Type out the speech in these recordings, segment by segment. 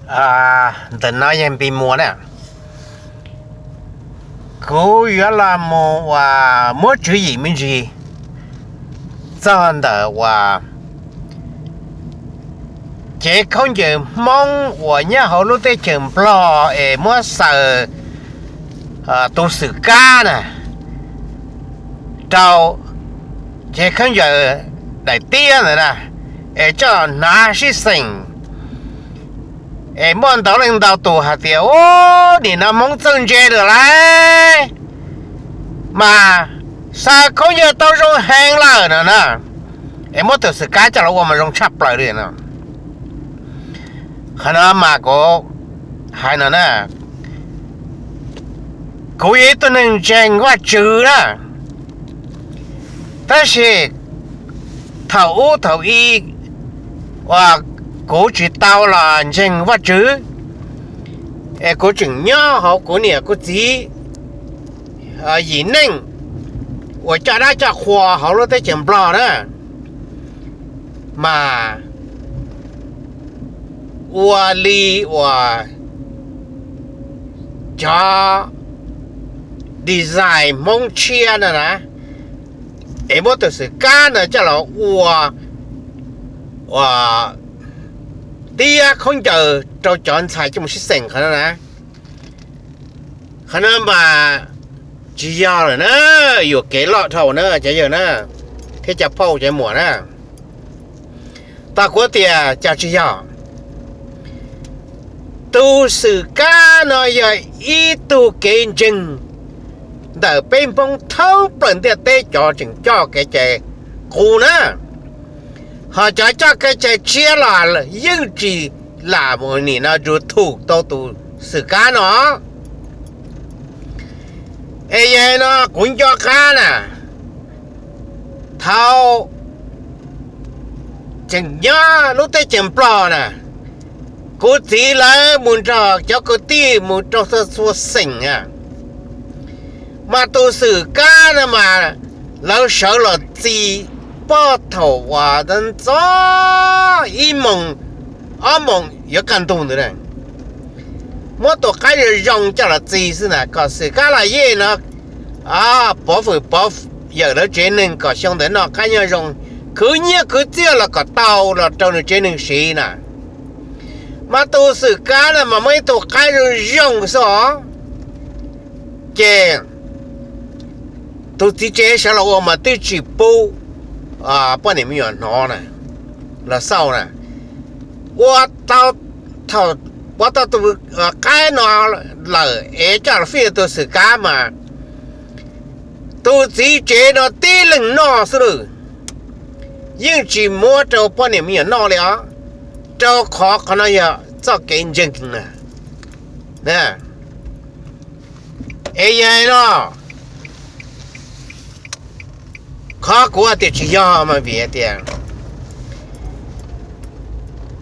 Ntawm no yog Npis Muas na. Kuv yuav los mus ua muab tswv yim me ntsis txog ntawm uas cev khaub ncaws Hmoob uas nyob hauv lub teb chaws Nplog es muab xaws tus xwm kab na rau cev khaub ncaws daim tiab ntawd na, es coj hnav sib xeem, es muaj ntau leej ntau tus hais tias, Ub, nim no Hmoob txawj ntse lawm lauj, mas xaws khaub ncaws tau zoo heev lawm no na, es muab tus xwm kab coj los ua mas zoo tshaj plaws li no. Qhov no mas kuv hais no na, kuv yog ib tug neeg ntseeg Vajtswv na, tab sis thaum ub thaum i uas kuv tsis tau los ntseeg Vajtswv, es kuv tseem nyob hauv kuv niam kuv txiv yim neej uas coj dab coj qhua hauv lub teb chaws Nplog na, mas ua li uas cov design Hmoob tshiab no na, es muab tus xwm kab no coj los ua tiab khaub ncaws rau cov ntxhais coj mus sib xeem qhov no na. Qhov no mas tsis yog lawm na, yuam kev loj dhau na cov yawg na, thiab cov phauj cov muam na. Tau kuv tias cas tsis yog. Tus xwm kab no yog ib tug kev ntseeg ntawm peb Hmoob thoob plaws ntiaj teb cov tseem coj kev cai qus na, ho cov coj kev cai tshiab los yeej tsis lam mus nim no YouTube tau tus xwm kab no. Es yog no kuv nco qab na, thaum tseem nyob lub teb chaws Nplog na, kuv txiv lawv mus nrog cov kwv tij mus rau txhua txhua xeem a, mas tus xwm kab no mas lawv sawv los txi pog thaum uas ntxov ib moos ob moos yuav kaj ntug ntawd na, muab tus qaib zoo zoo coj los txi xwb na, kom xwm kab los yeej no pov fwm pov yawm lawv tsev neeg kom xyoo ntawd noj qab nyob zoo, khwv nyiaj khwv txiaj los kom tau los rau nws tsev neeg siv na. Mas tus xwm kab no mas muaj ib tug qaib zoo zoo xwb os, ces tus txiv tsev sawv los ua mas twb tsis pub poj niam me nyuam hnov na, los xauj na, ua tau thaum pov tau tus qaib no lawm es coj los fij tus xwm kab mas tus txiv tsev no tib leeg noj xwb lawm, yeej tsis muab rau poj niam me nyuam noj li os, rau qhov qhov no yog txoj kev ntseeg na. Es yog no, qhov kuv hais tias tsis yog mas vim tias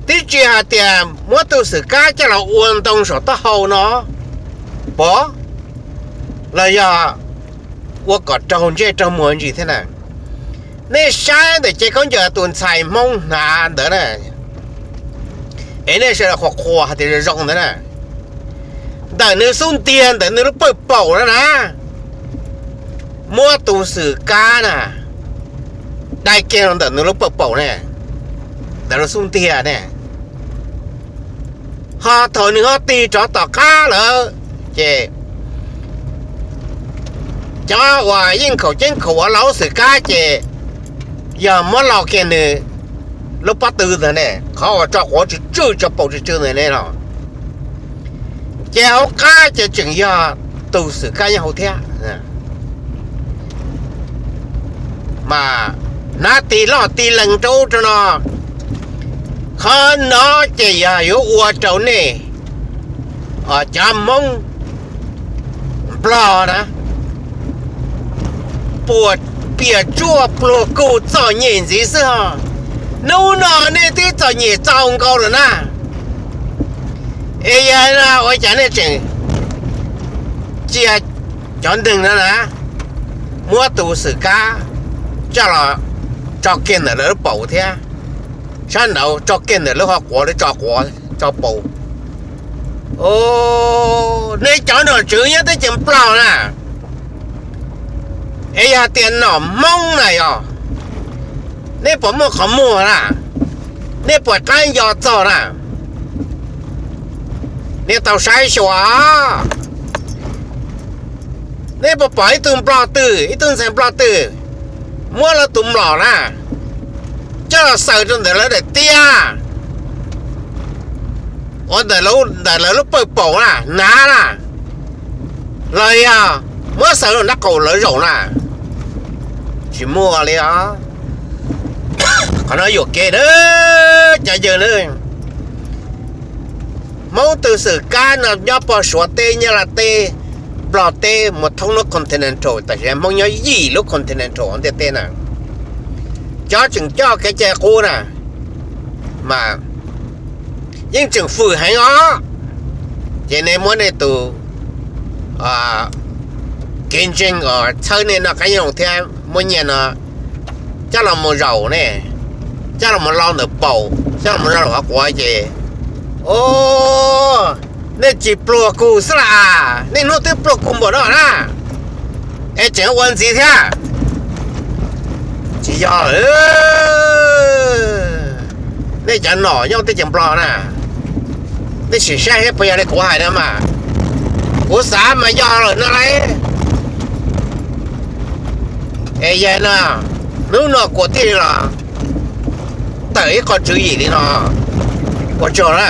twb tsis hais tias muab tus xwm kab coj los ua ntoo saum taub hau no pov, los yog ua kom raug ntsej raug muag ntsis thiab na. Nej saib ntawm cev khaub ncaws tus ntxhais Hmoob hnav ntawd na, es nej sawv daws qhuas qhuas hais tias zoo zoo ntawd na, ntawm nws xub ntiag ntawm nws lub pawg paum no na, muab tus xwm kab na dai kiag rau ntawm nws lub pawg paum ne, ntawm lub xub ntiag ne. Ho thaum nws ho tig rov tom qab lawm ces cov uas yeej khaum ceeb khaum ua laub xwm kab ces yog muab lau kiag nws lub pob tw ntag ne, qhov uas tso quav tsw tsw tso paum tsw tsw ntawd ne los, ces hauv qab ces tseem yog tus xwm kab nyob hauv thiab. Mas hnav tis loj tis lees rau ub rau no, qhov no ces yog yuav ua rau nej cov Hmoob Nplog na puas pias tsuaj pluag kuj txom nyem ntxiv xwb ho. Hnub no nej twb txom nyem txaus nkaus lawm na, es yog no ua cas nej tseem cia cov neeg no na muab tus xwm kab coj los tso kiag ntawm lawv lub paum thiab, sab nraud tso kiag ntawm lub hauv quav, lawv tso quav tso paum, Os, nej cov nom tswv nyob teb chaws Nplog na, es yog tias nom Hmoob na yog, nej puas muaj qhov muag na? Nej puas qab nco txog na? Nej tau saib xyuas, nej puas pom ib tug Nplog twg, ib tug ntxhais Nplog twg muab lawv tus mlom na coj los xaws rau ntawm lawv daim tiab, ua ntawm lawv lub pawg paum na, hnav na, los yog muab xaws rau nraub qaum lawv zaum na? Tsis muaj li os. Qhov no yuam kev na, cov yawg na. Hmoob tus xwm kab no nyob puag Suav teb, Nyab Laj teb, Nplog teb, mus thoob lub continental, tam sim Hmoob nyob yim lub continental ntiaj teb na. Cov tseem coj kev cai qub na, mas yeej tseem fwm heev os. Ces nej muab nej tus kev ntseeg uas txhawb nej noj qab nyob zoo thiab muab nyiaj no coj los mus zaum ne, coj los mus lau ntawm paum, coj los mus lau ntawm qhov quav ces, o, nej tsis pluag kuv xwb las, nej hnub twb pluag kuv npaum no na, es tseem ua ntxiv thiab. Tsis yog, nej cov nom nyob teb chaws Nplog na, nej sim saib seb puas yog li kuv hais no mas. Kuv xav mas yog lawm no lauj. Es yog no, hnub no kuv thiaj li los tawm ib qho tswv yim li no. Ua tsaug na.